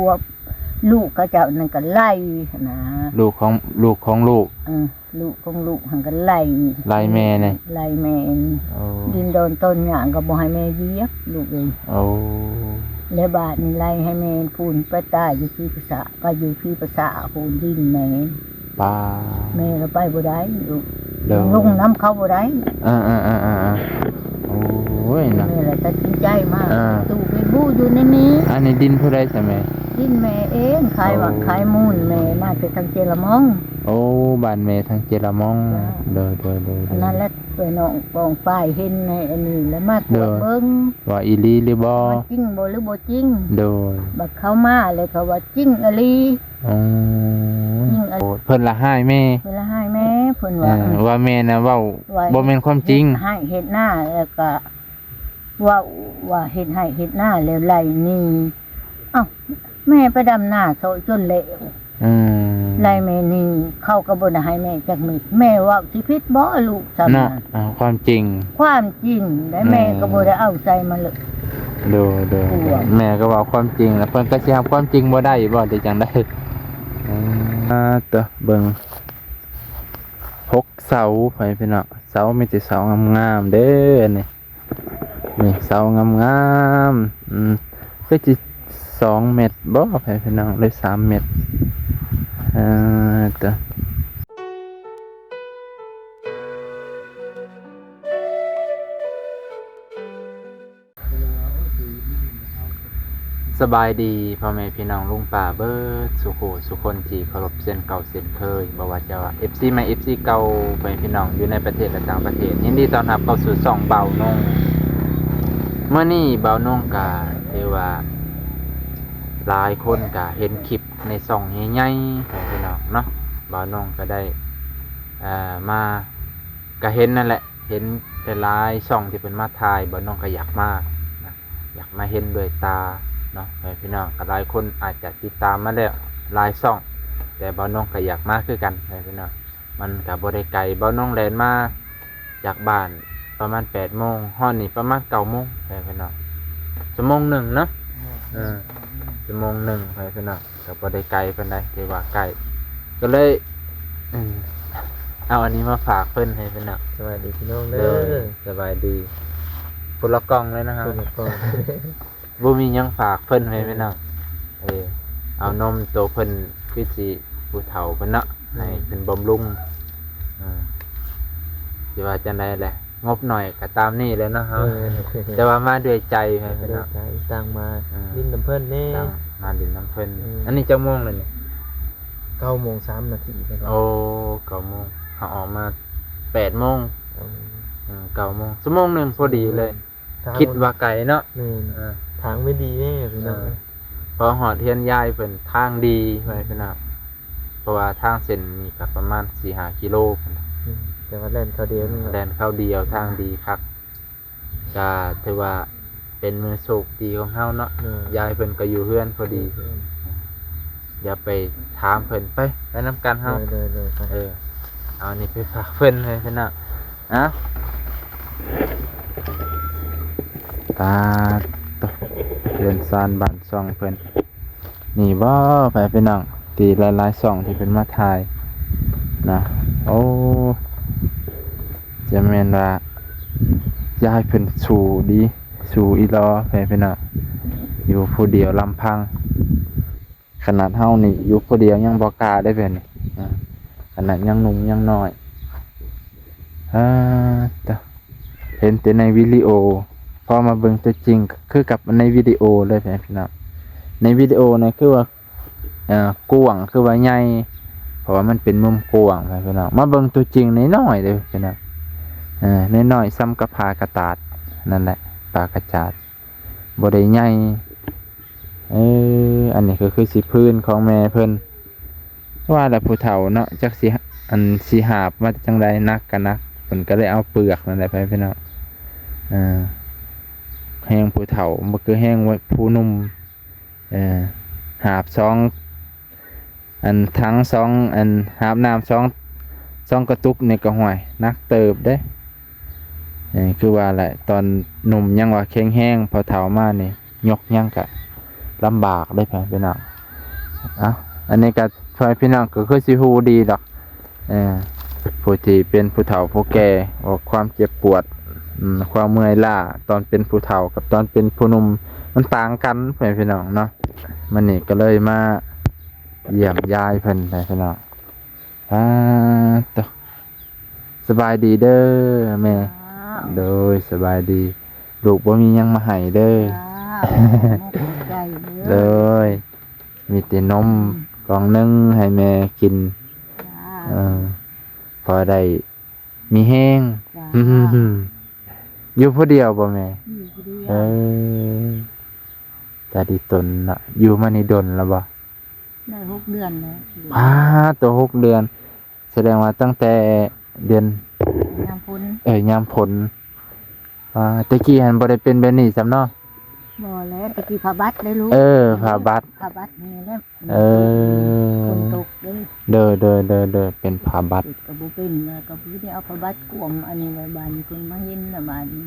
ພວກລູກເຂົາເຈົ້ານັ້ນກໍໄລ່ຫັ້ນນະ ລູກຂອງ ລູກຂອງລູກ ເອີ ລູກຂອງລູກຫັ້ນກໍໄລ່ ໄລ່ແມ່ນີ້ ໄລ່ແມ່ນີ້ ໂອ້ ດິນດອນຕອນຫຍັງກໍບໍ່ໃຫ້ແມ່ຢຽບລູກເອີຍ ໂອ້ ແລະບາດນີ້ໄລ່ໃຫ້ແມ່ພຸ້ນໄປຕາຍຢູ່ທີ່ປະສາ ກໍຢູ່ທີ່ປະສາພຸ້ນ ດິນແມ່ ປ້າ ແມ່ລະໄປບໍ່ໄດ້ລູກ ໂດຍ ລົງນຳເຂົາບໍ່ໄດ້ ເອີໆໆໆ ໂອ້ຍເນາະ ແມ່ລະຕັດສິນໃຈມາ ອ່າ ຕູ້ໄປບູ້ຢູ່ໃນນີ້ ອັນນີ້ດິນຜູ້ໃດຊະແມ່? ດິນແມ່ເອງ ຂາຍໝາກ ໂອ້ ຂາຍມູນ ແມ່ມາແຕ່ທາງເຈລະມອງ ໂອ້ ບ້ານແມ່ທາງເຈລະມອງ ເຈົ້າ ໂດຍໆໆໆ ອັນນັ້ນແຫຼະ ໄປນ້ອງປອງປາຍເຫັນໃນອັນນີ້ ແລ້ວມາກວດເບິ່ງ ໂດຍ ວ່າອີ່ຫຼີຫຼືບໍ່ ວ່າຈິງບໍ່ຫຼືບໍ່ຈິງ ໂດຍ ບັດເຂົາມາແລ້ວເຂົາວ່າຈິງອີ່ຫຼີ ອໍ ຈິງອີ່ຫຼີ ເພິ່ນລະຮ້າຍແມ່ ເພິ່ນລະຮ້າຍແມ່ ເພິ່ນວ່າ ເອີ ວ່າແມ່ນະເວົ້າ ວ່າບໍ່ແມ່ນຄວາມຈິງ ເຮັດໄຮ່ເຮັດນາ ແລ້ວກະເວົ້າວ່າເຮັດໄຮ່ເຮັດນາແລ້ວໄລ່ໜີ ເອົ້າ ແມ່ໄປດຳນາໂຊະຈົນແລ້ວ ອືມ ໄລ່ແມ່ໜີ ເຂົາກໍບໍ່ໄດ້ໃຫ້ແມ່ຈັກເມັດ ແມ່ເວົ້າຊິຜິດບໍ່ລູກຊ້ຳ ເນາະ ນະ ອ່າ ຄວາມຈິງ ຄວາມຈິງໄດ໋ ເອີ ແມ່ກໍບໍ່ໄດ້ເອົາໃສ່ມາເລີຍ ໂດຍໆ ແມ່ກໍເວົ້າຄວາມຈິງ ແລ້ວເພິ່ນກໍຊິຮັບຄວາມຈິງບໍ່ໄດ້ບໍ່ ຫຼືຈັ່ງໃດ ອືມ ອ່າ ເຕີ ເບິ່ງຫົກເສົາ ພໍ່ແມ່ພີ່ນ້ອງ ເສົາມີແຕ່ເສົາງາມໆເດີ້ ອັນນີ້ ນີ້ເສົາງາມໆ ອືມ ຄືຊິສອງແມັດບໍ່ ພໍ່ແມ່ພີ່ນ້ອງ ຫຼືສາມແມັດ ເອີ ເຕີ ສະບາຍດີພໍ່ແມ່ພີ່ນ້ອງລຸງປ້າເບິດສູ່ຜູ້ສູ່ຄົນທີ່ເຄົາລົບເຊັ່ນເກົ່າເຊັ່ນເຄີຍ ບໍ່ວ່າຈະວ່າເອັບຊີໃໝ່ ເອັບຊີເກົ່າ ພໍ່ແມ່ພີ່ນ້ອງຢູ່ໃນປະເທດ ແລະ ຕ່າງປະເທດ ຍິນດີຕ້ອນຮັບເຂົ້າສູ່ຊ່ອງບ່າວນົງ. ມື້ນີ້ບ່າວນົງກະຖືວ່າຫຼາຍຄົນກະເຫັນຄລິບໃນຊ່ອງໃຫຍ່ໆ ພໍ່ແມ່ພີ່ນ້ອງເນາະ ບ່າວນົງກະໄດ້ ເອີ ມາ ກະເຫັນນັ້ນແຫຼະ ເຫັນຫຼາຍໆຊ່ອງທີ່ເພິ່ນມາຖ່າຍ ບ່າວນົງກໍຢາກມານະ ຢາກມາເຫັນດ້ວຍຕາເນາະ ພໍ່ແມ່ພີ່ນ້ອງ ກໍຫຼາຍຄົນອາດຈະຕິດຕາມມາແລ້ວຫຼາຍຊ່ອງ ແຕ່ບ່າວນົງກໍຢາກມາຄືກັນ ພໍ່ແມ່ພີ່ນ້ອງ ມັນກໍບໍ່ໄດ້ໄກ ບ່າວນົງແລ່ນມາຈາກບ້ານປະມານແປດໂມງ ຮອດນີ້ປະມານເກົ້າໂມງ ພໍ່ແມ່ພີ່ນ້ອງ ຊົ່ວໂມງໜຶ່ງເນາະ ເອີ ຊົ່ວໂມງໜຶ່ງ ພໍ່ແມ່ພີ່ນ້ອງ. ກໍບໍ່ໄດ້ໄກປານໃດ ຖືວ່າໃກ້ ກໍເລີຍ ເອີ ເອົາອັນນີ້ມາຝາກເພິ່ນໃຫ້ເພິ່ນເນາະ ສະບາຍດີພີ່ນ້ອງເດີ ໂດຍ ສະບາຍດີ ຄົນລະກ່ອງເລີຍນະ ຄົນລະກ່ອງ ບໍ່ມີຫຍັງຝາກເພິ່ນໃຫ້ພີ່ນ້ອງ ເອີ ເອົານົມໂຕເພິ່ນ ຄືຊິຜູ້ເຖົ້າເພິ່ນເນາະ ໃຫ້ເພິ່ນບຳລຸງ ເອີ ຊິວ່າຈັ່ງໃດແຫຼະ ງົບໜ້ອຍກໍຕາມນີ້ແຫຼະເນາະເຮົາ ເອີ ແຕ່ວ່າມາດ້ວຍໃຈ ມາດ້ວຍໃຈ ຕ່າງມາ ເອີ ຫຼິ້ນນຳເພິ່ນແດ່ ຕ່າງມາຫຼິ້ນນຳເພິ່ນ ເອີ ອັນນີ້ຈັກໂມງແລ້ວນີ້? ເກົ້າໂມງສາມນາທີ ໂອ້ ເກົ້າໂມງ ເຮົາອອກມາແປດໂມງ ເກົ້າໂມງ ເອີ ເກົ້າໂມງ ຊົ່ວໂມງໜຶ່ງພໍດີເລີຍ ຄິດວ່າໄກເນາະ ແມ່ນ ເອີ ທາງມັນດີເດ້ພີ່ນ້ອງ ເອີ ພໍຮອດເຮືອນຍາຍເພິ່ນ ທາງດີ ວ່າຊັ້ນເນາະ ເພາະວ່າທາງເສັ້ນນີ້ກໍປະມານສີ່ຫ້າກິໂລພຸ້ນ ອືມ ແຕ່ວ່າແລ່ນເຂົ້າດຽວ ແລ່ນເຂົ້າດຽວ ທາງດີຄັກ ກໍຖືວ່າເປັນມື້ໂຊກດີຂອງເຮົາເນາະ ແມ່ນ ຍາຍເພິ່ນກໍຢູ່ເຮືອນພໍດີ ດຽວໄປຖາມເພິ່ນ ໄປ ໄປນຳກັນເຮົາ ໂດຍໆ ໄປ ເອີ ເອົານີ້ໄປຝາກເພິ່ນ ເພິ່ນເນາະ ເອົາ ປາດໂທ້ ເຮືອນຊານບ້ານຊ່ອງເພິ່ນ ນີ້ບໍ່ ພໍ່ແມ່ພີ່ນ້ອງ ທີ່ຫຼາຍໆຊ່ອງທີ່ເພິ່ນມາຖ່າຍນະ ໂອ້ ຈະແມ່ນວ່າ ຍາຍເພິ່ນສູ້ດີ ສູ້ອີ່ຫຼໍ ພໍ່ແມ່ພີ່ນ້ອງ ຢູ່ຜູ້ດຽວລຳພັງ ຂະໜາດເຮົານີ້ຢູ່ຜູ້ດຽວຍັງບໍ່ກ້າເດ້ແບບນີ້ ອາ ຂະໜາດຍັງໜຸ່ມຍັງນ້ອຍ ອາ ເຫັນແຕ່ໃນວິດີໂອ ພໍມາເບິ່ງຕົວຈິງຄືກັບໃນວິດີໂອເລີຍ ພີ່ນ້ອງ ໃນວິດີໂອນີ້ຄືວ່າ ເອີ ກວ້າງ ຄືວ່າໃຫຍ່ ເພາະວ່າມັນເປັນມຸມກວ້າງ ພີ່ນ້ອງ ມາເບິ່ງຕົວຈິງນ້ອຍໆເດ້ ພີ່ນ້ອງ ເອີ ນ້ອຍໆ ສ່ຳກັບຜ້າກະຕາດ ນັ້ນແຫຼະ ຜ້າກະຕາດ ບໍ່ໄດ້ໃຫຍ່ ເອີ ອັນນີ້ກໍຄືຊິພື້ນຂອງແມ່ເພິ່ນ ວ່າແລ້ວຜູ້ເຖົ້າເນາະ ຈັກຊິ ອັນ ຊິຫາບມາຈັ່ງໃດ ໜັກກໍໜັກ ເພິ່ນກໍເລີຍເອົາເປືອກນັ້ນແຫຼະ ພີ່ນ້ອງ ເອີ ແຮງຜູ້ເຖົ້າບໍ່ຄືແຮງຜູ້ໜຸ່ມ ເອີ ຫາບສອງ ອັນ ຖັງສອງ ອັນ ຫາບນ້ຳສອງ ສອງກະຕຸກນີ້ກໍ ຫ້ວຍ ໜັກເຕີບເດ້ ເອີ ຄືວ່າແຫຼະ ຕອນໜຸ່ມຍັງວ່າແຂງແຮງ ພໍເຖົ້າມານີ້ ຍົກຫຍັງກະລຳບາກເດ້ ພີ່ນ້ອງ ເອົ້າ ອັນນີ້ກໍພໍ່ແມ່ພີ່ນ້ອງກໍຄືຊິຮູ້ດີດອກ ເອີ ຜູ້ທີ່ເປັນຜູ້ເຖົ້າຜູ້ແກ່ ອອກຄວາມເຈັບປວດ ອືມ ຄວາມເມື່ອຍລ້າຕອນເປັນຜູ້ເຖົ້າກັບຕອນເປັນຜູ້ໜຸ່ມ ມັນຕ່າງກັນ ພໍ່ແມ່ພີ່ນ້ອງເນາະ. ມື້ນີ້ກໍເລີຍມາຢ້ຽມຢາຍເພິ່ນ ພໍ່ແມ່ພີ່ນ້ອງ. ອາ ໂຕ ສະບາຍດີເດີແມ່. ເຈົ້າ ໂດຍ ສະບາຍດີ. ລູກບໍ່ມີຫຍັງມາໃຫ້ເດີ. ເຈົ້າ ຂອບໃຈເດີ. ໂດຍ ມີແຕ່ນົມ ອືມ ກ່ອງໜຶ່ງໃຫ້ແມ່ກິນ. ເຈົ້າ ເອີ ພໍໄດ້ມີແຮງ. ເຈົ້າ ຢູ່ຜູ້ດຽວບໍ່ແມ່? ຢູ່ຜູ້ດຽວ. ເອີ ຕາດີຕົນເນາະ. ຢູ່ມານີ້ດົນແລ້ວບໍ່? ໄດ້ຫົກເດືອນແລ້ວ. ປາດໂຕ ຫົກເດືອນ. ສະແດງວ່າຕັ້ງແຕ່ເດືອນ ຍາມຝົນ ເອີ ຍາມຝົນ. ອ່າ ແຕ່ກີ້ຫັ້ນບໍ່ໄດ້ເປັນແບບນີ້ຊ້ຳເນາະ. ບໍ່ແລ້ວ ແຕ່ກີ້ຜ້າບັດເດ້ລູກ. ເອີ ຜ້າບັດ ຜ້າບັດນີ້ແຫຼະ. ເອີ ຝົນຕົກເດ້. ໂດຍ ໂດຍ ໂດຍ ໂດຍ ເປັນຜ້າບັດ. ເຮັດກໍບໍ່ເປັນ ແລ້ວກໍບໍ່ໄດ້ເອົາຜ້າບັດກວມອັນນີ້ໄວ້. ບາດນີ້ເພິ່ນມາເຫັນລະບາດນີ້.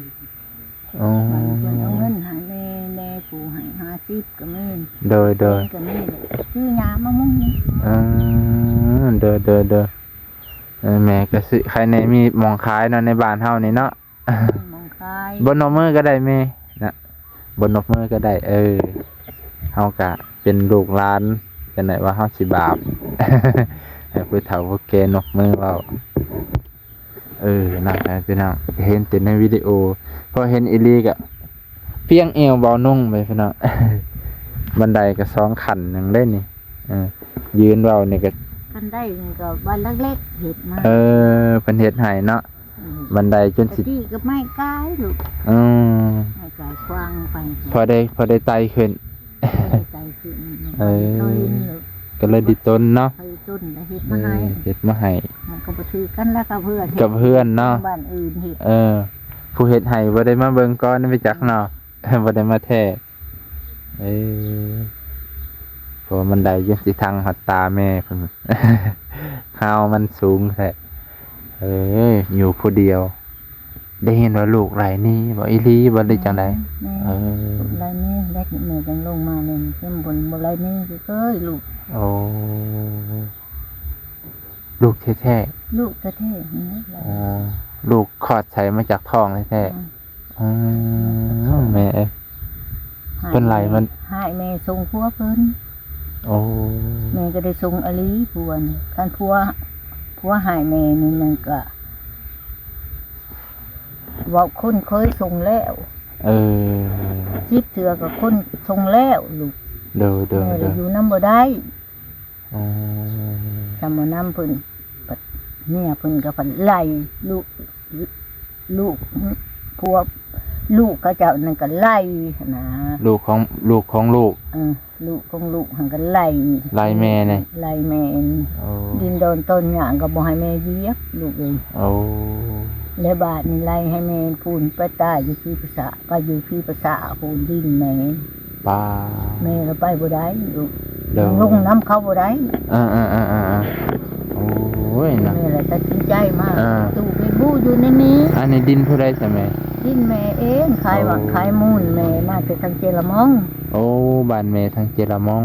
ອໍ ບາງຄົນເອົາເງິນໃຫ້ແມ່ ແມ່ຜູ້ໃຫ້ຫ້າສິບກໍມີ. ໂດຍ ໂດຍ ແສນກໍມີ. ຊື້ຢາມາມຸງ. ອືມ ໂດຍ ໂດຍ ໂດຍ. ເອີ ແມ່ກໍຊື້ ໃຄແນ່ມີໝ່ອງຂາຍເນາະ ໃນບ້ານເຮົານີ້ເນາະ. ໝ່ອງຂາຍ ບໍ່ນົບມືກໍໄດ້ແມ່ນະ ບໍ່ນົບມືກໍໄດ້. ເອີ ເຮົາກະເປັນລູກຫຼານ ຈັ່ງໃດວ່າເຮົາຊິບາບ ໃຫ້ຜູ້ເຖົ້າຜູ້ແກ່ນົບມືເວົ້າ. ເອີ ນັ້ນແຫຼະພີ່ນ້ອງ ເຫັນແຕ່ໃນວິດີໂອ ພໍເຫັນອີ່ຫຼີກະພຽງແອວເບົານຸ່ງໄປພີ່ນ້ອງ. ບັນໄດກໍສອງຂັ້ນໜຶ່ງເດ້ນີ້. ເອີ ຢືນເວົ້ານີ້ກໍ ຄັນໄດ້ນີ້ກໍບານຫຼັງເລັກເຮັດມາ. ເອີ ເພິ່ນເຮັດໃຫ້ເນາະ. ອືມ ບັນໄດຈົນຊິ ຕະກີ້ກໍໄມ້ກາຍລູກ. ອືມ ໄມ້ກາຍຂວາງໄປ ພໍໄດ້ ພໍໄດ້ໄຕ່ຂຶ້ນ. ໄຕ່ຂຶ້ນ. ເອີ ເຂົາເຫັນລູກ ກໍເລີຍດີຕົນເນາະ. ເຂົາເຫັນຕົນແລ້ວເຮັດມາໃຫ້. ເອີ ເຮັດມາໃຫ້. ມັນກໍບໍ່ຖືກກັນລະກັບເພື່ອນ ກັບເພື່ອນເນາະ ບ້ານອື່ນເຮັດ. ເອີ ຜູ້ເຮັດໃຫ້ບໍ່ໄດ້ມາເບິ່ງກ່ອນ ໄປຈັກເນາະ. ບໍ່ໄດ້ມາແທ້. ເອີ ເພາະວ່າມັນໄດ້ຢູ່ທີ່ທາງຮອດຕາແມ່ເພິ່ນ ຮາວມັນສູງແທ້. ເອີ ຢູ່ຜູ້ດຽວ ໄດ້ຍິນວ່າລູກໄລ່ໜີບໍ? ອີ່ຫຼີບໍ ຫຼືຈັ່ງໃດ? ແມ່ນ ແມ່ນ. ເອີ ໄລ່ໜີ ແລ້ວແມ່ຈັ່ງລົງມານີ້ ຄືບໍ່ໄລ່ໜີເລີຍລູກ. ໂອ້ ລູກແທ້ໆ? ລູກແທ້ໆນີ້ແຫຼະ. ອໍ ລູກຄອດໃສ່ມາຈາກທ້ອງແທ້ໆ. ອືມ ອືມ ແມ່ເອີຍ ເພິ່ນໄລ່ມັນ ໃຫ້ແມ່ສົ່ງຜົວເພິ່ນ. ໂອ້ ແມ່ກໍໄດ້ສົ່ງອີ່ຫຼີຜົວນີ້. ຄັນຜົວ ຜົວໃຫ້ແມ່ນີ້ ມັນກໍເວົ້າຄົນເຄີຍສົ່ງແລ້ວ. ເອີ ສິບເທື່ອກໍຄົນສົ່ງແລ້ວລູກ. ໂດຍ ໂດຍ ແມ່ລະຢູ່ນຳບໍ່ໄດ້. ອໍ ສຳມະນຳເພິ່ນ ບັດເມຍເພິ່ນກໍພັດໄລ່ລູກ ລູກ ພວກລູກເຂົາເຈົ້ານັ້ນກໍໄລ່ຫັ້ນນະ. ລູກຂອງ ລູກຂອງລູກ. ເອີ ລູກຂອງລູກຫັ້ນກໍໄລ່ ໄລ່ແມ່ນີ້ ໄລ່ແມ່. ໂອ້ ດິນດອນຕອນຫຍ້າກໍບໍ່ໃຫ້ແມ່ຢຽບລູກເອີຍ. ໂອ້ ແລະບາດນີ້ໄລ່ໃຫ້ແມ່ພຸ້ນໄປຕາຍຢູ່ພີປະສາ ໄປຢູ່ພີປະສາພຸ້ນ ດິນແມ່. ປາ ແມ່ກໍໄປບໍ່ໄດ້ລູກ. ໂດຍ ລົງນຳເຂົາບໍ່ໄດ້. ເອີໆໆໆໆ ໂອ້ຍ ນະ ແມ່ລະຕັດສິນໃຈມາ. ເອີ ຕູ້ໄປບູ້ຢູ່ໃນນີ້. ອັນນີ້ດິນຜູ້ໃດຊະແມ່? ດິນແມ່ເອງ ຂາຍໝາກ ໂອ້ ຂາຍມູນແມ່ມາແຕ່ທາງເຈລະມອງ. ໂອ້ ບ້ານແມ່ທາງເຈລະມອງ.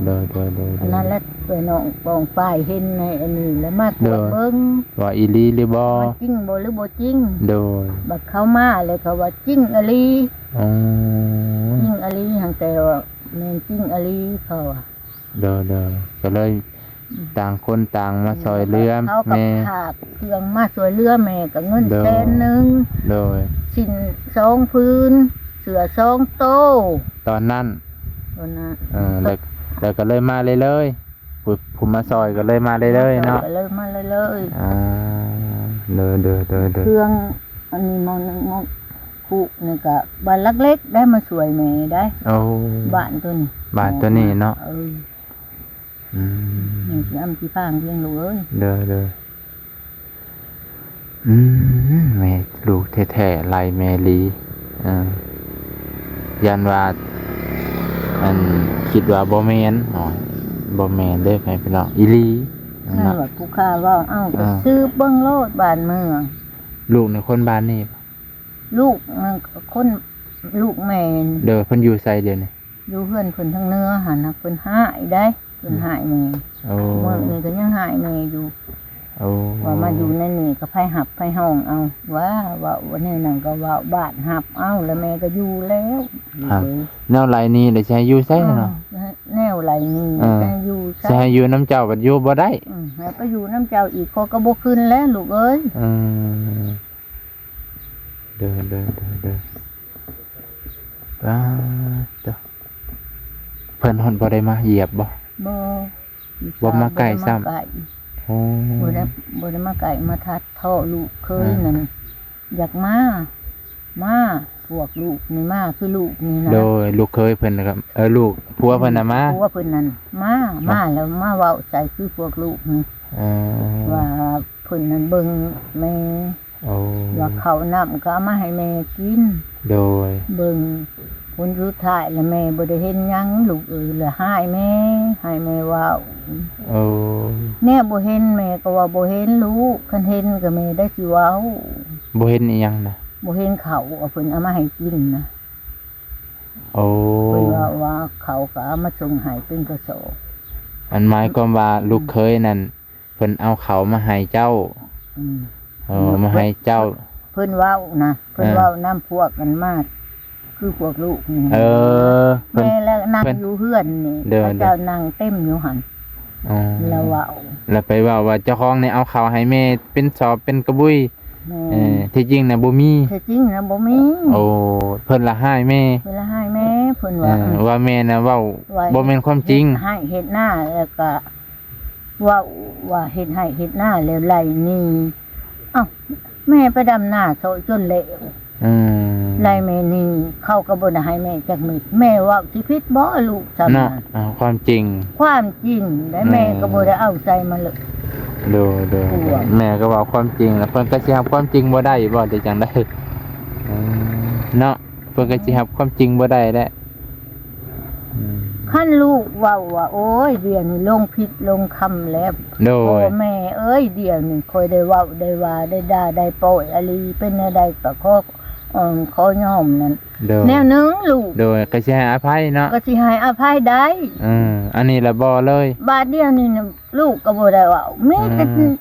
ເຈົ້າ ໂດຍໆໆໆ ອັນນັ້ນແຫຼະ ໄປນ້ອງປອງປາຍເຫັນໃນອັນນີ້ ແລ້ວມາກວດເບິ່ງ ໂດຍ ວ່າອີ່ຫຼີຫຼືບໍ່ ວ່າຈິງບໍ່ຫຼືບໍ່ຈິງ. ໂດຍ ບັດເຂົາມາແລ້ວເຂົາວ່າຈິງອີ່ຫຼີ. ອໍ ຈິງອີ່ຫຼີ ຫັ້ນແຕ່ວ່າແມ່ນຈິງອີ່ຫຼີເຂົາວ່າ. ໂດຍໆ ກໍເລີຍ ອືມ ຕ່າງຄົນຕ່າງມາຊ່ອຍເຫຼືອແມ່. ເຂົາກໍພາກເຄື່ອງມາຊ່ວຍເຫຼືອແມ່ ກໍເງິນ ໂດຍ ແສນໜຶ່ງ. ໂດຍ ສິ້ນສອງຜືນ ເສື້ອສອງໂຕ ຕອນນັ້ນ. ຕອນນັ້ນ ເອີ ແລ້ວ ແລ້ວກໍເລີຍມາເລີຍໆ ຜູ້ ຜູ້ມາຊ່ອຍກໍເລີຍມາເລີຍໆເນາະ. ມາຊ່ອຍກໍເລີຍມາເລີຍໆ. ອ່າ ໂດຍໆໆໆ ເຄື່ອງອັນນີ້ໝໍ້ໜຶ່ງໝໍ້ຄຸນີ້ກໍບ້ານຫຼັກເລັກໄດ້ມາຊ່ວຍແມ່ໄດ້. ໂອ້ ບ້ານຕົວນີ້ ບ້ານຕົວນີ້ເນາະ. ເອີ ອືມ ແມ່ຊິອຳຊິພາງພຽງລູກເອີຍ. ໂດຍໆ ອືມ ແມ່ລູກແທ້ໆ ໄລ່ແມ່ອີ່ຫຼີ. ເອີ ຢ້ານວ່າ ອັນ ຄິດວ່າບໍ່ແມ່ນເນາະ ບໍ່ແມ່ນເດ້ ພໍ່ແມ່ພີ່ນ້ອງ ອີ່ຫຼີ. ນັ້ນແຫຼະ ຜູ້ຂ້າເວົ້າ ເອົ້າ ເອີ ກໍສືບເບິ່ງໂລດບ້ານເມືອງ. ລູກໃນຄົນບ້ານນີ້ບໍ່? ລູກນັ້ນຄົນ ລູກແມ່. ໂດຍ ເພິ່ນຢູ່ໃສດຽວນີ້? ຢູ່ເຮືອນເພິ່ນທາງເໜືອຫັ້ນນະ ເພິ່ນຮ້າຍໄດ໋. ເພິ່ນຮ້າຍແມ່. ໂອ້ ມື້ນີ້ກໍຍັງຮ້າຍແມ່ຢູ່. ໂອ້ ວ່າມາຢູ່ໃນນີ້ກໍໃຜຮັບໃຜຮອງເອົາ ວ່າ ເວົ້າວ່າແນວນັ້ນກໍເວົ້າ ບ້ານຮັບເອົາ ແລ້ວແມ່ກໍຢູ່ແລ້ວ. ອ່າ ແນວໄຫຼນີ້ລະຊິໃຫ້ຢູ່ໃສເນາະ? ແນວໄຫຼນີ້ ເອີ ໃຫ້ຢູ່ໃສ? ຊິໃຫ້ຢູ່ນຳເຈົ້າກໍຢູ່ບໍ່ໄດ້. ອືມ ໃຫ້ໄປຢູ່ນຳເຈົ້າອີກ ຂ້ອຍກໍບໍ່ຂຶ້ນແລ້ວລູກເອີຍ. ອືມ ເດີ ເດີ ເດີ ເດີ. ປາດໂທ້ ເພິ່ນຮອດບໍ່ໄດ້ມາຢຽບບໍ່? ບໍ່ ບໍ່ມາໃກ້ຊ້ຳ. ໂອ້ ບໍ່ໄດ້ ບໍ່ໄດ້ມາໃກ້ ມາຖັດເທາະລູກເຂີຍນັ້ນ. ຢາກມາ ມາ ພວກລູກນີ້ມາ ຄືລູກນີ້ນະ. ໂດຍ ລູກເຂີຍເພິ່ນນະ ເອີ ລູກຜົວເພິ່ນນະມາ. ຜົວເພິ່ນນັ້ນມາ ມາ ມາແລ້ວມາເວົ້າໃສ່ຄືພວກລູກນີ້. ເອີ ວ່າເພິ່ນນັ້ນເບິ່ງແມ່. ໂອ້ ວ່າເຂົ້ານ້ຳກໍເອົາມາໃຫ້ແມ່ກິນ. ໂດຍ ເບິ່ງ ຜົນສຸດທ້າຍລະແມ່ບໍ່ໄດ້ເຫັນຫຍັງລູກເອີຍ ລະຮ້າຍແມ່ ໃຫ້ແມ່ເວົ້າ. ໂອ້ ແນວບໍ່ເຫັນແມ່ກໍວ່າບໍ່ເຫັນລູກ ຄັນເຫັນກໍແມ່ໄດ້ຊິເວົ້າ. ບໍ່ເຫັນອີ່ຫຍັງນະ? ບໍ່ເຫັນເຂົ້າ ເພິ່ນເອົາມາໃຫ້ກິນນະ. ໂອ້ ເພິ່ນວ່າ ວ່າເຂົາກໍເອົາມາສົ່ງໃຫ້ເປັນກະສອບ. ອັນໝາຍຄວາມວ່າ ອືມ ລູກເຂີຍນັ້ນ ເພິ່ນເອົາເຂົ້າມາໃຫ້ເຈົ້າ. ອືມ ເອີ ມາໃຫ້ເຈົ້າ. ເພິ່ນເວົ້ານະ ເພິ່ນ ເອີ ເວົ້ານຳພວກກັນມາ ຄືພວກລູກນີ້. ເອີ ເພິ່ນ ແມ່ລະນັ່ງ ເພິ່ນ ຢູ່ເຮືອນນີ້ ໂດຍ ເຂົາເຈົ້ານັ່ງເຕັມຢູ່ຫັ້ນ. ອໍ ລະເວົ້າ ລະໄປເວົ້າວ່າເຈົ້າຂອງນີ້ເອົາເຂົ້າໃຫ້ແມ່ເປັນສອບເປັນກະບຸຍ. ແມ່ນ ເອີ ທີ່ຈິງນະບໍ່ມີ. ທີ່ຈິງນະບໍ່ມີ. ໂອ້ ເພິ່ນລະຮ້າຍແມ່ ເພິ່ນລະຮ້າຍແມ່ ເພິ່ນວ່າ ເອີ ວ່າແມ່ນະເວົ້າ ວ່າ ບໍ່ແມ່ນຄວາມຈິງ ເຮັດໄຮ່ເຮັດນາ ແລ້ວກະເວົ້າວ່າເຮັດໄຮ່ເຮັດນາແລ້ວໄລ່ໜີ. ເອົ້າ ແມ່ໄປດຳນາເຊາະຈົນແລ້ວ. ອືມ ໄລ່ແມ່ໜີ ເຂົາກໍບໍ່ໄດ້ໃຫ້ແມ່ຈັກເມັດ. ແມ່ເວົ້າຊິຜິດບໍ່ລູກຊ້ຳນະ? ເນາະ ເອົາຄວາມຈິງ ຄວາມຈິງໄດ໋. ແມ່ ແມ່ກໍບໍ່ໄດ້ເອົາໃສ່ມາເລີຍ. ໂດຍ ໂດຍ ແມ່ກໍເວົ້າຄວາມຈິງ ແລ້ວເພິ່ນກໍຊິຮັບຄວາມຈິງບໍ່ໄດ້ບໍ່ ຫຼືຈັ່ງໃດ? ອືມ ເນາະ ເພິ່ນກໍຊິຮັບຄວາມຈິງບໍ່ໄດ້ແຫຼະ. ອືມ ຄັນລູກເວົ້າວ່າ ໂອ້ຍ ດຽວນີ້ຫຼົງຜິດຫຼົງຄຳແລ້ວ. ໂດຍ ພໍ່ແມ່ເອີຍ ດຽວນີ້ຂ້ອຍໄດ້ເວົ້າໄດ້ວ່າ ໄດ້ດ່າໄດ້ປ້ອຍອີ່ຫຼີ ເປັນແນວໃດກໍຂໍ ເອີ ຂໍຍອມນັ້ນ. ໂດຍ ແນວໜຶ່ງລູກ ໂດຍ ກໍຊິໃຫ້ອະໄພເນາະ ກໍຊິໃຫ້ອະໄພໄດ້. ເອີ ອັນນີ້ລະບໍ່ເລີຍ. ບາດດຽວນີ້ນະ ລູກກໍບໍ່ໄດ້ເວົ້າ ມີແຕ່ ອືມ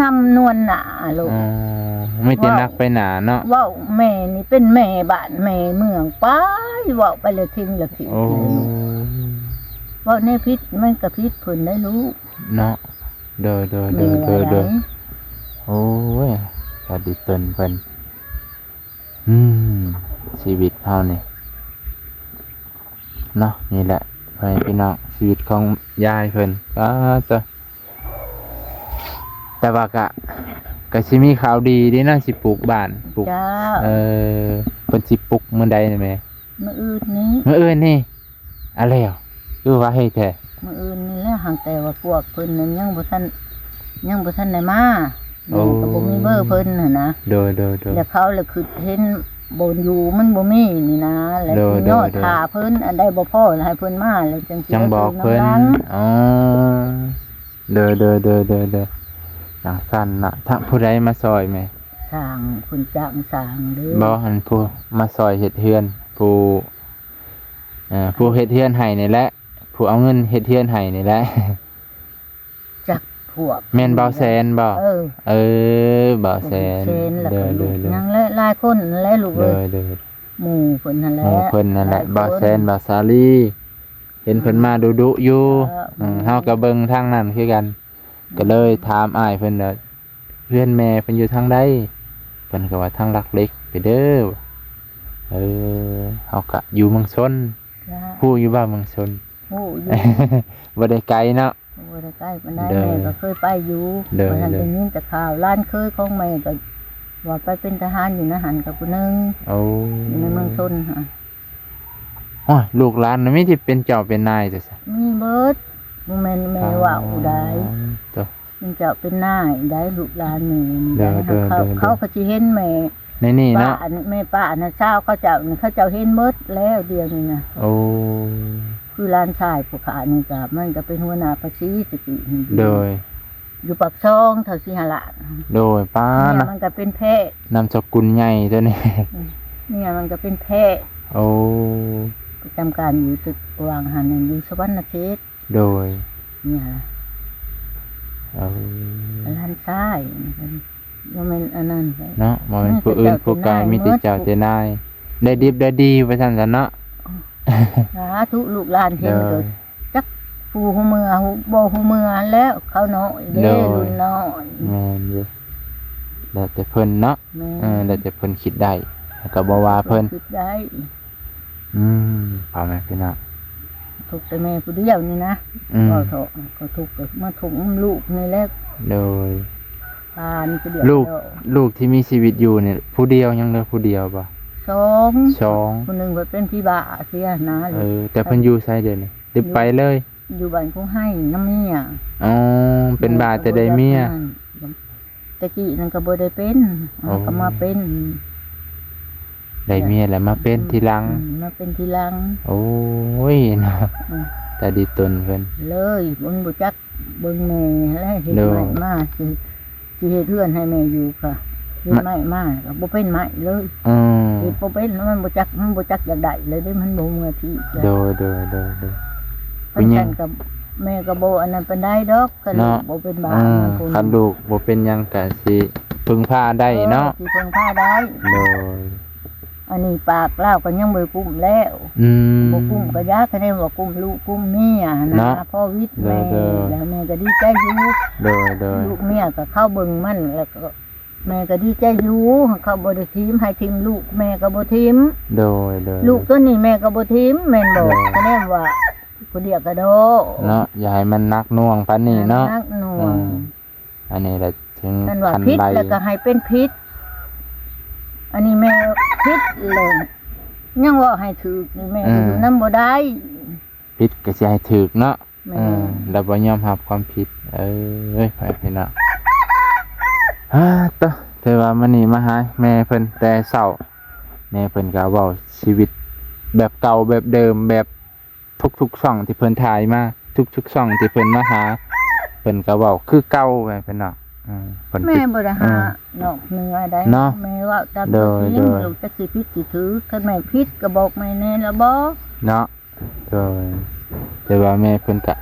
ນຳນວນໜ້າລູກ. ອໍ ມີແຕ່ ເວົ້າ ໜັກໄປໜ້າເນາະ. ເວົ້າແມ່ນີ້ເປັນແມ່ບ້ານແມ່ເມືອງ ໄປເວົ້າໄປລະທິງລະທິງ. ໂອ້ ເວົ້າແນວຜິດມັນກໍຜິດເພິ່ນໄດ໋ລູກເນາະ. ໂດຍ ໂດຍ ໂດຍ ແມ່ວ່າ ໂດຍ ໃດ໋. ໂອ້ຍ ສາດີຕົນເພິ່ນ. ອືມ ຊີວິດເຮົານີ້ເນາະ ນີ້ແຫຼະ ພໍ່ແມ່ພີ່ນ້ອງ ຊີວິດຂອງຍາຍເພິ່ນ. ປາດໂທ້ ແຕ່ວ່າກະ ກະຊິມີຂ່າວດີເດ້ເນາະ ຊິປຸກບ້ານ ປຸກ. ເຈົ້າ ເອີ ເພິ່ນຊິປຸກມື້ໃດນະແມ່? ມື້ອື່ນນີ້. ມື້ອື່ນນີ້? ອາ ແລ້ວ ຄືວ່າໃຫ້ແທ້? ມື້ອື່ນນີ້ແຫຼະ ຫາກແຕ່ວ່າພວກເພິ່ນນັ້ນຍັງບໍ່ທັນ ຍັງບໍ່ທັນໄດ້ມາ. ໂອ້ ແມ່ກໍບໍ່ມີເບີເພິ່ນຫັ້ນນະ. ໂດຍ ໂດຍ ໂດຍ ແລ້ວເຂົາລະຄິດເຫັນບ່ອນຢູ່ມັນບໍ່ມີນີ້ນະ ແລ້ວ ໂດຍ ຊິຍໍ ໂດຍ ຖ້າເພິ່ນ ອັນໃດບໍ່ພໍລະໃຫ້ເພິ່ນມາ ແລ້ວຈັ່ງຊິ ຈັ່ງບອກເພິ່ນ. ອໍ ໂດຍ ໂດຍ ໂດຍ ໂດຍ ໂດຍ ຈັ່ງຊັ້ນນະ. ຖ້າຜູ້ໃດມາຊ່ອຍແມ່? ຊ່າງ ເພິ່ນຈ້າງຊ່າງເດ້. ບໍ່ ອັນຜູ້ມາຊ່ອຍເຮັດເຮືອນ ຜູ້ ເອີ ຜູ້ເຮັດເຮືອນໃຫ້ນີ້ແຫຼະ ຜູ້ເອົາເງິນເຮັດເຮືອນໃຫ້ນີ້ແຫຼະ. ຈັກພວກ ແມ່ນບ່າວແສນບໍ່? ເອີ ເອີ ບ່າວແສນ ແມ່ນແສນ ແລ້ວກໍລູກ ໂດຍ ໂດຍ ຍັງຫຼາຍໆຄົນຫັ້ນແຫຼະລູກເອີຍ. ໂດຍ ໂດຍ ໝູ່ເພິ່ນຫັ້ນແຫຼະ ໝູ່ເພິ່ນນັ້ນແຫຼະ ຫຼາຍຄົນ ບ່າວແສນ ບ່າວສາລີ ເຫັນເພິ່ນມາດຸໆຢູ່. ເອີ ເຮົາກໍເບິ່ງທາງນັ້ນຄືກັນ ກໍເລີຍຖາມອ້າຍເພິ່ນວ່າ ເຮືອນແມ່ເພິ່ນຢູ່ທາງໃດ? ເພິ່ນກໍວ່າທາງຫຼັກເຫຼັກໄປເດີ. ເອີ ເຮົາກະຢູ່ເມືອງຊົນ. ເຈົ້າ ຮູ້ຢູ່ບໍ່ເມືອງຊົນ? ຮູ້ຢູ່ ບໍ່ໄດ້ໄກເນາະ. ບໍ່ໄດ້ໃກ້ປານໃດ. ໂດຍ ແມ່ກໍເຄີຍໄປຢູ່. ໂດຍ ວັນນັ້ນ ໂດຍ ໄດ້ຍິນແຕ່ຂ່າວ ຫຼານເຄີຍຂອງແມ່ກໍວ່າໄປເປັນທະຫານຢູ່ໃນຫັ້ນກັບຜູ້ໜຶ່ງ. ໂອ້ ຢູ່ໃນເມືອງຊົນຫັ້ນ. ໂອ້ຍ ລູກຫຼານນະມີທີ່ເປັນເຈົ້າເປັນນາຍແທ້ຊະ. ມີເບິດ ບໍ່ແມ່ນແມ່ເວົ້າໄດ໋. ອໍ ໂຕ ເປັນເຈົ້າເປັນນາຍໄດ໋ ລູກຫຼານແມ່ນີ້. ໂດຍ ໂດຍ ໂດຍ ເຂົາ ເຂົາກໍຊິເຫັນແມ່ໃນນີ້ເນາະ ປ້າ ອັນແມ່ປ້າອັນນັ້ນ ຊາວເຂົາເຈົ້ານີ້ ເຂົາເຈົ້າເຫັນເບິດແລ້ວດຽວນີ້ນະ. ໂອ້ ຄືຫຼານຊາຍຜູ້ຂ້ານີ້ກໍ ມັນກໍເປັນຫົວໜ້າພາສີແຕ່ກີ້ນີ້. ໂດຍ ຢູ່ປາກຊ່ອງ ເຖົ້າສີຫະລາດ. ໂດຍ ປ້າ ເມຍນະ ມັນກໍເປັນແພດ ນາມສະກຸນໃຫຍ່ຕົວນີ້. ອືມ ເມຍມັນກໍເປັນແພດ. ໂອ້ ປະຈຳການຢູ່ຕຶກຫວ່າງຫັ້ນ ຢູ່ສະຫວັນນະເຂດ. ໂດຍ ນີ້ຫະ ເອີ ຫຼານຊາຍ ບໍ່ແມ່ນອັນນັ້ນເນາະ ບໍ່ແມ່ນຜູ້ອື່ນຜູ້ໄກ ມີແຕ່ເຈົ້າແຕ່ນາຍ ໄດ້ດິບໄດ້ດີວ່າຊັ້ນຊະເນາະ. ສາທຸ ລູກຫຼານເຫັນກໍຈັກຜູ້ຮູ້ເມືອ ບໍ່ຮູ້ເມືອແລ້ວ ເຂົານ້ອຍເດ້ ລຸ້ນນ້ອຍ. ແມ່ນຢູ່ ແລ້ວແຕ່ເພິ່ນເນາະ. ແມ່ນ ເອີ ແລ້ວແຕ່ເພິ່ນຄິດໄດ້ ແລ້ວກໍບໍ່ວ່າເພິ່ນ ເພິ່ນຄິດໄດ້. ອືມ ພໍ່ແມ່ພີ່ນ້ອງ ທຸກແຕ່ແມ່ຜູ້ດຽວນີ້ນະ ອືມ ເວົ້າເຖາະ ກໍທຸກ ກໍມາທຸກນຳລູກນີ້ແຫຼະ. ໂດຍ ຜ່ານຜູ້ດຽວ ລູກ ລູກທີ່ມີຊີວິດຢູ່ນີ້ ຜູ້ດຽວ ຍັງເຫຼືອຜູ້ດຽວບໍ່? ສອງ ສອງ ຜູ້ໜຶ່ງເພິ່ນເປັນຜີບ້າເສຍນະ. ເອີ ແຕ່ເພິ່ນຢູ່ໃສດຽວນີ້ ຫຼືໄປເລີຍ? ຢູ່ບ້ານຄົງໄຮນຳເມຍ. ອໍ ເປັນບ້າແຕ່ໄດ້ເມຍ. ແຕ່ກີ້ນັ້ນກໍບໍ່ໄດ້ເປັນ ອໍ ກໍມາເປັນ ໄດ້ເມຍແລ້ວມາເປັນທີຫຼັງ. ອືມ ມາເປັນທີຫຼັງ. ໂອ້ຍເນາະ ອືມ ຕາດີຕົນເພິ່ນເລີຍ ມັນບໍ່ຈັກເບິ່ງແມ່ແລ້ວ ເຮັດໄມ້ມາຊິ ຊິເຮັດເຮືອນໃຫ້ແມ່ຢູ່ກະເຮັດໄມ້ມາກໍບໍ່ເປັນໄມ້ເລີຍ. ເອີ ເຮັດບໍ່ເປັນ ມັນບໍ່ຈັກ ມັນບໍ່ຈັກຢາກໄດ້ເລີຍເດ້ ມັນບໍ່ເມືອທີ່. ໂດຍ ໂດຍ ໂດຍ ໂດຍ ຄັນຊັ້ນກໍແມ່ກໍບໍ່ອັນນັ້ນປານໃດດອກ ຄັນລູກບໍ່ເປັນບ້ານ. ເອີ ຄັນລູກບໍ່ເປັນຫຍັງກະຊິເພິ່ງພາໄດ້ເນາະ. ເອີ ຊິເພິ່ງພາໄດ້. ໂດຍ ອັນນີ້ປາກລາວກໍຍັງບໍ່ກຸ້ມແລ້ວ. ອືມ ບໍ່ກຸ້ມກໍຢ່າ ຄະແນນວ່າກຸ້ມລູກກຸ້ມເມຍຫັ້ນນະ ເນາະ ພໍວິດແມ່. ໂດຍ ໂດຍ ແລ້ວແມ່ກໍດີໃຈຢູ່. ໂດຍ ໂດຍ ລູກເມຍກໍເຂົາເບິ່ງມັນ ແລ້ວກໍແມ່ກໍດີໃຈຢູ່ ເຂົາບໍ່ໄດ້ຖິ້ມ ໃຫ້ຖິ້ມລູກແມ່ກໍບໍ່ຖິ້ມ. ໂດຍ ໂດຍ ລູກຕົວນີ້ແມ່ກໍບໍ່ຖິ້ມ ແມ່ນບໍ່? ໂດຍ ຄະແນນວ່າຜູ້ດຽວກໍໂດ ເນາະ ຢ່າໃຫ້ມັນໜັກໜ່ວງປານນີ້ເນາະ. ໜັກໜ່ວງ ເອີ ອັນນີ້ແຫຼະເຖິງ ຄັນວ່າຜິດແລ້ວກໍໃຫ້ເປັນຜິດ ອັນນີ້ແມ່ຜິດແລ້ວ ຍັງເວົ້າໃຫ້ຖືກນີ້ແມ່ ເອີ ຢູ່ນຳບໍ່ໄດ້. ຜິດກໍຊິໃຫ້ຖືກເນາະ. ແມ່ນ ເອີ ແລ້ວບໍ່ຍອມຮັບຄວາມຜິດ. ເອີຍ ພໍ່ແມ່ພີ່ນ້ອງ ຮາ ໂຕ ຖືວ່າມື້ນີ້ມາຫາແມ່ເພິ່ນແຕ່ເຊົ້າ ແມ່ເພິ່ນກໍເວົ້າຊີວິດແບບເກົ່າແບບເດີມ ແບບ ທຸກໆຊ່ອງທີ່ເພິ່ນຖ່າຍມາ ທຸກໆຊ່ອງທີ່ເພິ່ນມາຫາ ເພິ່ນກໍເວົ້າຄືເກົ່າ ແມ່ນເພິ່ນເນາະ. ເອີ ເພິ່ນ ແມ່ບໍ່ໄດ້ຫາ ເອີ ນອກເໜືອໃດ ເນາະ ແມ່ເວົ້າຕາມ ໂດຍ ຕົວຈິງ ໂດຍ ລູກຈັກຊິຜິດຊິຖືກ ຄັນແມ່ຜິດກໍບອກແມ່ແດ່ລະບໍ່ ເນາະ. ໂດຍ ແຕ່ວ່າແມ່ເພິ່ນກະ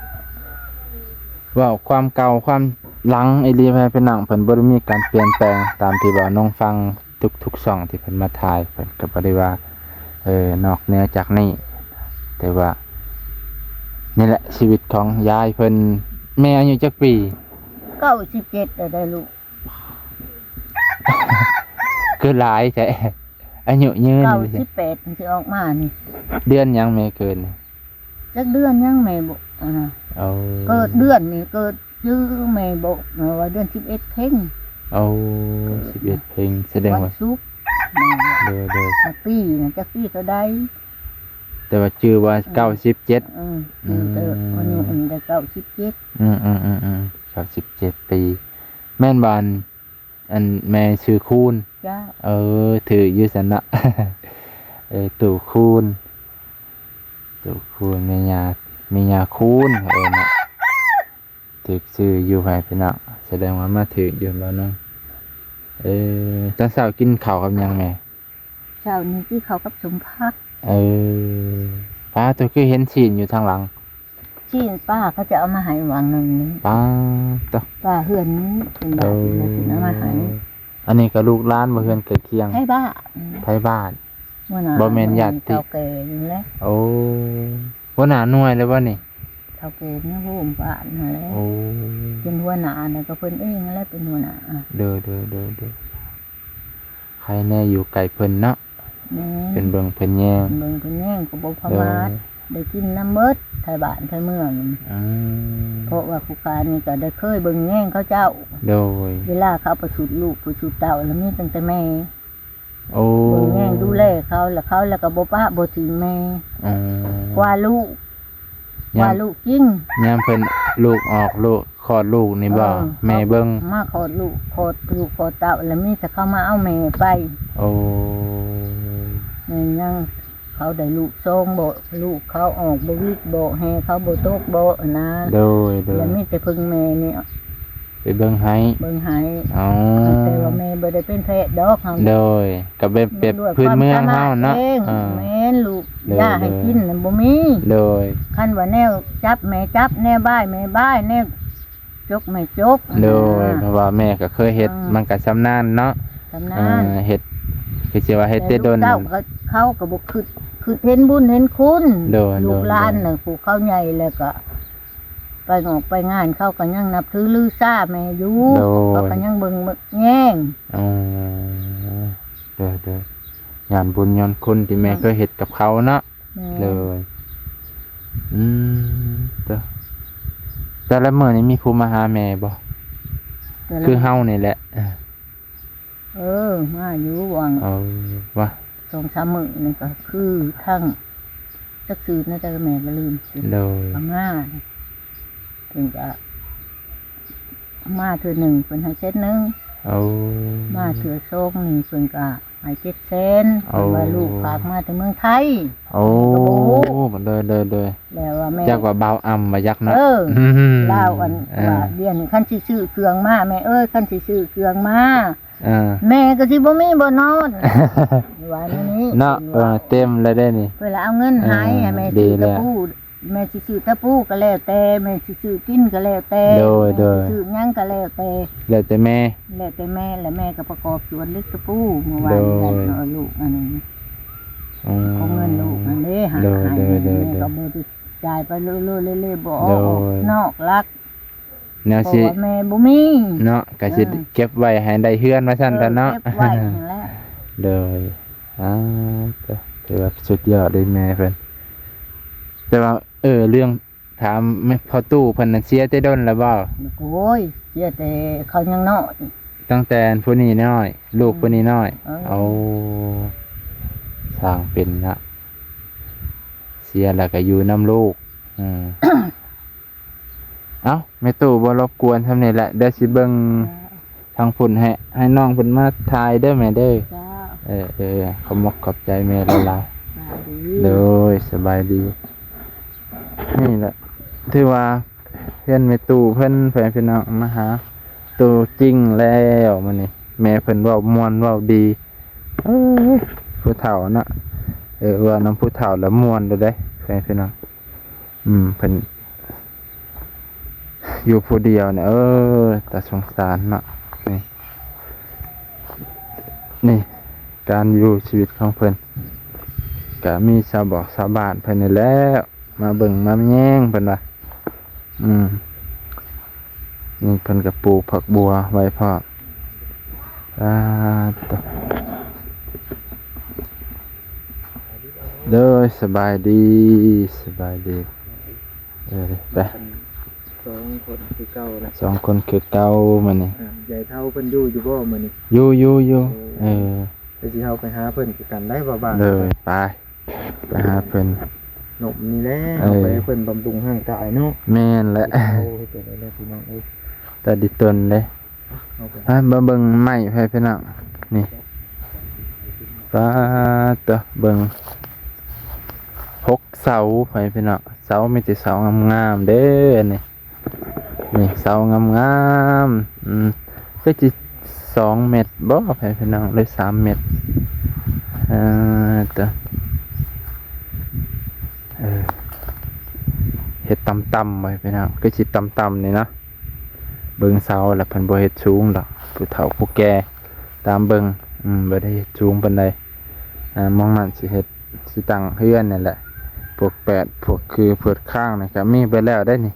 ເວົ້າຄວາມເກົ່າຄວາມຫຼັງອີ່ຫຼີ ແມ່ເພິ່ນນະ ເພິ່ນບໍ່ໄດ້ມີການປ່ຽນແປງ ຕາມທີ່ວ່ານ້ອງຟັງ ທຸກໆຊ່ອງທີ່ເພິ່ນມາຖ່າຍ ເພິ່ນກໍບໍ່ໄດ້ວ່າ ເອີ ນອກເໜືອຈາກນີ້ ແຕ່ວ່າ ນີ້ແຫຼະຊີວິດຂອງຍາຍເພິ່ນ. ແມ່ອາຍຸຈັກປີ? ເກົ້າສິບເຈັດແລ້ວໄດ໋ລູກ. ຄືຫຼາຍແທ້ ອາຍຸຍືນ. ເກົ້າສິບແປດມັນຊິອອກມານີ້. ເດືອນຫຍັງແມ່ເກີດ? ຈັກເດືອນຫຍັງແມ່ບໍ່ ອັນນະ ເອີ ເກີດເດືອນນີ້ ເກີດ ຈື່ແມ່ບອກນະວ່າເດືອນສິບເອັດເພັງ. ໂອ້ ສິບເອັດເພັງ ສະແດງວ່າວັນສຸກ. ໂດຍ ໂດຍ ປີນະ ຈັກປີເທົ່າໃດ? ແຕ່ວ່າຈື່ວ່າ ເອີ ເກົ້າສິບເຈັດ. ເອີ ອືມ ແຕ່ອາຍຸອັນໄດ້ເກົ້າສິບເຈັດ. ອືມໆໆໆ ເກົ້າສິບເຈັດປີ ແມ່ນບໍ່? ອັນ ອັນແມ່ຊື່ຄູນ. ເຈົ້າ. ເອີ ຖືກຢູ່ຊັ້ນເນາະ. ເອີ ຕູ້ຄູນ ຕູ້ຄູນ ແມ່ຍ່າ ແມ່ຍ່າຄູນ ເອີ ເນາະ. ຖືກຊື່ຢູ່ ພໍ່ແມ່ພີ່ນ້ອງ ສະແດງວ່າມາຖືກຢູ່ແລ້ວເນາະ. ເອີ ຕອນເຊົ້າກິນເຂົ້າກັບຫຍັງແມ່? ເຊົ້ານີ້ກິນເຂົ້າກັບສົ້ມຜັກ. ເອີ ປ້າ ໂຕ ຄືເຫັນຊີ້ນຢູ່ທາງຫຼັງ? ຊີ້ນປ້າເຂົາຈະເອົາມາໃຫ້ຫວ່າງໜຶ່ງນີ້. ປ້າ ໂຕ ປ້າເຮືອນນີ້ເປັນບາດ ເອີ ເອົາມາໃຫ້. ອັນນີ້ກໍລູກຫຼານບໍ່ ເຮືອນໃກ້ຄຽງ? ໄທບ້ານ ໄທບ້ານ ບໍ່ແມ່ນຍາດຕິ ເຖົ້າແກ່ນີ້ແຫຼະ. ໂອ້ ຫົວໜ້າໜ່ວຍແລ້ວບໍ່ນີ້? ເຖົ້າແກ່ໃນໂຮງບ້ານຫັ້ນແຫຼະ. ໂອ້ ເປັນຫົວໜ້ານັ້ນກໍເພິ່ນເອງຫັ້ນແຫຼະເປັນຫົວໜ້າ. ໂດຍ ໂດຍ ໂດຍ ໂດຍ ໃຄແນ່ຢູ່ໃກ້ເພິ່ນເນາະ. ແມ່ນ ເພິ່ນເບິ່ງເພິ່ນແຍງ ເບິ່ງເພິ່ນແຍງກໍບໍ່ປະໝາດ. ໂດຍ ໄດ້ກິນນຳເບິດໄທບ້ານໄທເມືອງ. ອືມ ເພາະວ່າຜູ້ຂ້ານີ້ກໍໄດ້ເຄີຍເບິ່ງແຍງເຂົາເຈົ້າ. ໂດຍ ເວລາເຂົາປະສູດລູກປະສູດເຕົ້າ ລະມີຕັ້ງແຕ່ແມ່. ໂອ້ ເບິ່ງແຍງດູແລເຂົາ ລະເຂົາລະກໍບໍ່ປະບໍ່ຖິ້ມແມ່. ອໍ ກວ່າລູກ ກວ່າລູກຈິງ. ຍາມເພິ່ນລູກອອກລູກ ຄອດລູກນີ້ບໍ່? ເອີ ແມ່ເບິ່ງ ມາຄອດລູກ ຄອດລູກຄອດເຕົ້າ ລະມີແຕ່ເຂົາມາເອົາແມ່ໄປ. ໂອ້ ແມ່ນຫຍັງ ເຂົາໄດ້ລູກສອງບໍ່ ລູກເຂົາອອກບໍ່ວິກບໍ່ ແຮ່ເຂົາບໍ່ຕົກບໍ່ ອັນນະ. ໂດຍ ໂດຍ ລະມີແຕ່ເພິ່ງແມ່ນີ້ ໄປເບິ່ງໃຫ້ ເບິ່ງໃຫ້. ອໍ ແຕ່ວ່າແມ່ບໍ່ໄດ້ເປັນແພດດອກເຮົາ. ໂດຍ ກໍແບບ ແບບພື້ນເມືອງເຮົາເນາະ. ເອີ ແມ່ນລູກ ໂດຍ ຢາໃຫ້ກິນນັ້ນບໍ່ມີ ໂດຍ ຄັນວ່າແນວຈັບແມ່ຈັບ ແນວບາຍແມ່ບາຍ ແນວຈົກແມ່ຈົກ ໂດຍ ຫັ້ນນະ ເພາະວ່າແມ່ກໍເຄີຍເຮັດ ອືມ ມັນກໍຊຳນານເນາະ ຊຳນານ ເອີ ເຮັດ ຄືຊິວ່າເຮັດແຕ່ດົນ ແຕ່ລູກເຕົ້າກໍ ເຂົາກໍບໍ່ຄິດ ຄິດເຫັນບຸນເຫັນຄຸນ ໂດຍ ລູກຫຼານ ໂດຍ ນະ ຜູ້ເຂົາໃຫຍ່ແລ້ວກໍໄປງອກໄປງານ ເຂົາກໍຍັງນັບຖືລືຊາແມ່ຢູ່ ໂດຍ ເຂົາກໍຍັງເບິ່ງແຍງ ອໍ ໂດຍໆ ຍ້ອນບຸນຍ້ອນຄຸນທີ່ແມ່ ແມ່ນ ເຄີຍເຮັດກັບເຂົາເນາະ ແມ່ນ ໂດຍ ອືມ ແຕ່ ແຕ່ລະມື້ນີ້ມີຜູ້ມາຫາແມ່ບໍ່? ແຕ່ລະ ຄືເຮົານີ້ແຫຼະ ເອີ ເອີ ມາຢູ່ຫວ່າງ ເອີ ວ່າ ສອງສາມມື້ນີ້ກໍຄືທັງ ຈັກຊື່ແນວໃດແມ່ກໍລືມ ໂດຍ ກໍມາ ເພິ່ນກໍມາເທື່ອໜຶ່ງ ເພິ່ນໃຫ້ແສນໜຶ່ງ ໂອ້ ມາເທື່ອສອງນີ້ເພິ່ນກໍໃຫ້ເຈັດແສນ ເພິ່ນວ່າ ໂອ້ ລູກຝາກມາແຕ່ເມືອງໄທ ໂອ້ ແມ່ກໍບໍ່ຮູ້ ໂດຍໆໆ ແລ້ວວ່າແມ່ ຈັກວ່າບ່າວອຳວ່າຈັກເນາະ ເອີ ອືມ ລາວອັນ ອ່າ ວ່າດຽວນີ້ຄັນຊິຊື້ເຄື່ອງມາ ແມ່ເອີຍ ຄັນຊິຊື້ເຄື່ອງມາ ອ່າ ແມ່ກໍຊິບໍ່ມີບ່ອນນອນ ວ່າແນວນີ້ ເນາະ ເພິ່ນວ່າ ເອີ ເຕັມແລ້ວເດ້ນີ້ ເພິ່ນລະເອົາເງິນໃຫ້ ອ່າ ໃຫ້ແມ່ ດີ ຊື້ຕະ ແລ້ວ ປູ ແມ່ຊິຊື້ຕະປູກໍແລ້ວແຕ່ ແມ່ຊິຊື້ກິນກໍແລ້ວແຕ່ ໂດຍໆ ແມ່ຊິຊື້ຫຍັງກໍແລ້ວແຕ່ ແລ້ວແຕ່ແມ່ ແລ້ວແຕ່ແມ່ ແລ້ວແມ່ກໍປະກອບສ່ວນເຫຼັກຕະປູ ເມື່ອວານນີ້ ໂດຍ ເອົາລູກອັນນີ້ ອືມ ຂອງເງິນລູກຫັ້ນເດ້ ໃຫ້ ໂດຍ ໃຫ້ ໂດຍ ແມ່ ໂດຍ ແມ່ກໍບໍ່ໄດ້ຈ່າຍໄປເລື້ອຍໆ ບໍ່ອອກ ໂດຍ ນອກຫຼັກ ແນວຊິ ເພາະວ່າແມ່ບໍ່ມີເນາະ ກໍຊິ ເອີ ເກັບໄວ້ໃຫ້ໄດ້ເຮືອນວ່າຊັ້ນ ເອີ ຊະເນາະ ເກັບໄວ້ຫັ້ນແຫຼະ ໂດຍ ອ່າ ຖືວ່າສຸດຍອດເລີຍແມ່ເພິ່ນ ແຕ່ວ່າ ເອີ ເລື່ອງ ຖາມແມ່ ພໍ່ຕູ້ເພິ່ນນັ້ນເສຍແຕ່ດົນແລ້ວບໍ່? ໂອ້ຍ ເສຍແຕ່ເຂົາຍັງນ້ອຍ ຕັ້ງແຕ່ຜູ້ນີ້ນ້ອຍ ລູກ ອືມ ຜູ້ນີ້ນ້ອຍ ເອີ ໂອ້ ຊ່າງເປັນນະ ເສຍແລ້ວກໍຢູ່ນຳລູກ ອືມ ເອົ້າ ແມ່ຕູ້ບໍ່ລົບກວນຊ່ຳນີ້ແຫຼະ ດຽວຊິເບິ່ງ ເຈົ້າ ທາງພຸ້ນໃຫ້ ໃຫ້ນ້ອງເພິ່ນມາຖ່າຍເດີແມ່ເດີ ເຈົ້າ ເອີໆ ຂອບມົກຂອບໃຈແມ່ຫຼາຍໆ ສະບາຍດີ ໂດຍ ສະບາຍດີ ນີ້ແຫຼະ ຖືວ່າເຮືອນແມ່ຕູ້ເພິ່ນ ແຟນພີ່ນ້ອງມາຫາໂຕຈິງແລ້ວມື້ນີ້ ແມ່ເພິ່ນເວົ້າມ່ວນເວົ້າດີ ເອີ ຜູ້ເຖົ້າເນາະ ເອີ ເວົ້ານຳຜູ້ເຖົ້າລະມ່ວນເດີ ແຟນພີ່ນ້ອງ ອືມ ເພິ່ນຢູ່ຜູ້ດຽວນີ້ ເອີ ຕາສົງສານເນາະ ນີ້ ນີ້ ການຢູ່ຊີວິດຂອງເພິ່ນ ກະມີຊາວບອກຊາວບ້ານເພິ່ນນີ້ແຫຼະ ມາເບິ່ງມາແຍງເພິ່ນວ່າ ອືມ ນີ້ເພິ່ນກະປູກຜັກບົວໄວ້ພ້ອມ ອ່າ ໂຕ ໂດຍ ສະບາຍດີ ສະບາຍດີ ເອີ ໄປ ສອງຄົນຄືເກົ່ານະ ສອງຄົນຄືເກົ່າມື້ນີ້ ອ່າ ຍາຍເຖົ້າເພິ່ນຢູ່ຢູ່ບໍ່ມື້ນີ້? ຢູ່ ຢູ່ ຢູ່ ເອີ ເອີ ໄປຊິເຮົາໄປຫາເພິ່ນຄືກັນໄດ້ບໍ່ ບ້ານ ໂດຍ ໄປ ໄປຫາເພິ່ນ ນົບນີ້ແຫຼະ ເອີ ເອົາໄປໃຫ້ເພິ່ນບຳລຸງຮ່າງກາຍເນາະ ແມ່ນແຫຼະ ເຮັດເອົາ ເຮັດຈັ່ງໃດແຫຼະພີ່ນ້ອງເອີຍ ຕາດີຕົນເດ້ ເອົາໄປ ອ່ະ ມາເບິ່ງໄມ້ ແຟນພີ່ນ້ອງ ນີ້ ປາດໂຕ ເບິ່ງ ຫົກເສົາ ແຟນພີ່ນ້ອງ ເສົາມີແຕ່ເສົາງາມໆເດ້ ອັນນີ້ ນີ້ເສົາງາມໆ ອືມ ຄືຊິສອງແມັດບໍ່ ແຟນພີ່ນ້ອງ ຫຼືສາມແມັດ ເອີ ຕະ ເອີ ເຮັດຕ່ຳໆ ໄວ້ພີ່ນ້ອງ ຄືຊິຕ່ຳໆນີ້ເນາະ ເບິ່ງເສົາແລ້ວເພິ່ນບໍ່ເຮັດສູງດອກ ຜູ້ເຖົ້າຜູ້ແກ່ຕາມເບິ່ງ ອືມ ບໍ່ໄດ້ເຮັດສູງປານໃດ ອ່າ ໝ່ອງນັ້ນຊິເຮັດ ຊິຕັ້ງເຮືອນນີ້ແຫຼະ ພວກແປດ ພວກຄື ເພິດຄາງນີ້ກໍມີເບິດແລ້ວເດ້ນີ້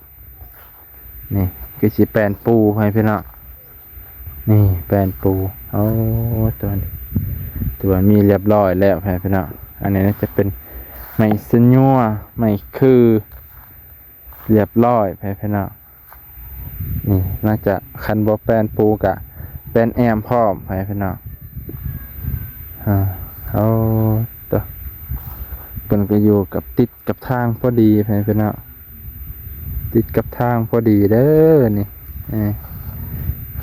ນີ້ຄືຊິແປ້ນປູໃຫ້ພີ່ນ້ອງ ນີ້ແປ້ນປູ ໂອ້ ຕົວນີ້ ຕົວນີ້ມີຮຽບຮ້ອຍແລ້ວໃຫ້ພີ່ນ້ອງ ອັນນີ້ໜ້າຈະເປັນໄມ້ຊະຍົວ ໄມ້ຄື ຮຽບຮ້ອຍໃຫ້ພີ່ນ້ອງ ນີ້ໜ້າຈະ ຄັນບໍ່ແປ້ນປູກະແປ້ນແອ້ມພ້ອມໃຫ້ພີ່ນ້ອງ ອ່າ ໂອ້ ຕົວ ເພິ່ນກໍຢູ່ກັບ ຕິດກັບທາງພໍດີໃຫ້ພີ່ນ້ອງ ຕິດກັບທາງພໍດີເດີນີ້ ເອີ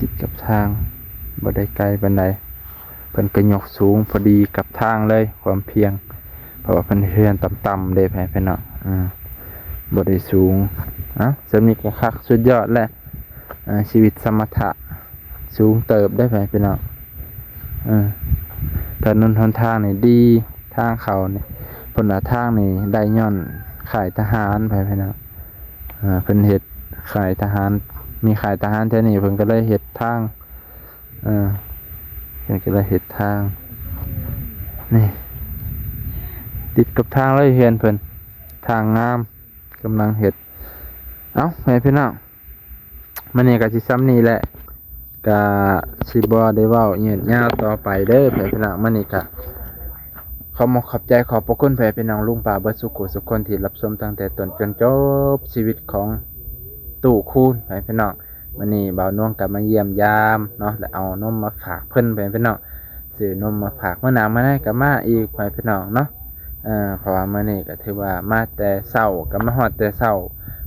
ຕິດກັບທາງ ບໍ່ໄດ້ໄກປານໃດ ເພິ່ນກໍຍົກສູງພໍດີກັບທາງເລີຍ ຄວາມພຽງ ເພາະວ່າເພິ່ນເຮືອນຕ່ຳໆເດ້ ແຟນພີ່ນ້ອງ ອືມ ບໍ່ໄດ້ສູງ ເອົ້າ ສ່ຳນີ້ກໍຄັກສຸດຍອດແລ້ວ ເອີ ຊີວິດສະມະຖະສູງເຕີບເດ້ ແຟນພີ່ນ້ອງ ເອີ ຖະໜົນຫົນທາງນີ້ດີ ທາງເຂົ້ານີ້ ເພິ່ນວ່າທາງນີ້ໄດ້ຍ້ອນຄ້າຍທະຫານ ພໍ່ແມ່ພີ່ນ້ອງ. ເອີ ເພິ່ນເຮັດຄ້າຍທະຫານ ມີຄ້າຍທະຫານແຖວນີ້ ເພິ່ນກໍເລີຍເຮັດທາງ ເອີ ເພິ່ນກໍເລີຍເຮັດທາງ ນີ້ ຕິດກັບທາງເລີຍເຮືອນເພິ່ນ ທາງງາມ ກຳລັງເຮັດ. ເອົ້າ ແມ່ພີ່ນ້ອງ ມື້ນີ້ກໍຊິສ່ຳນີ້ແຫຼະ ກໍຊິບໍ່ໄດ້ເວົ້າຍືດຍາວຕໍ່ໄປເດີ ແມ່ພີ່ນ້ອງ. ມື້ນີ້ກໍຂໍຂອບໃຈຂອບພະຄຸນແມ່ພີ່ນ້ອງລຸງປ້າເບິດສູ່ຜູ້ສູ່ຄົນທີ່ຮັບຊົມຕັ້ງແຕ່ຕົ້ນຈົນຈົບຊີວິດຂອງຕູ້ຄູນ ແມ່ພີ່ນ້ອງ. ມື້ນີ້ບ່າວນວງກໍມາຢ້ຽມຢາມເນາະ ແລະເອົານົມມາຝາກເພິ່ນ ແມ່ພີ່ນ້ອງ. ຊື້ນົມມາຝາກ ມື້ໜ້າມື້ໃດກໍມາອີກ ພໍ່ແມ່ພີ່ນ້ອງເນາະ. ເອີ ເພາະວ່າມື້ນີ້ກໍຖືວ່າມາແຕ່ເຊົ້າ ກໍມາຮອດແຕ່ເຊົ້າ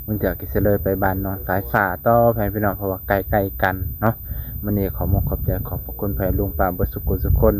ບາງເທື່ອກໍຊິເລີຍໄປບ້ານໜອງສາຍຟ້າຕໍ່ ພໍ່ແມ່ພີ່ນ້ອງ ເພາະວ່າໃກ້ໆກັນເນາະ. ມື້ນີ້ຂໍຂອບໃຈຂອບພະຄຸນແມ່ລຸງປ້າເບິດສູ່ຜູ້ສູ່ຄົນ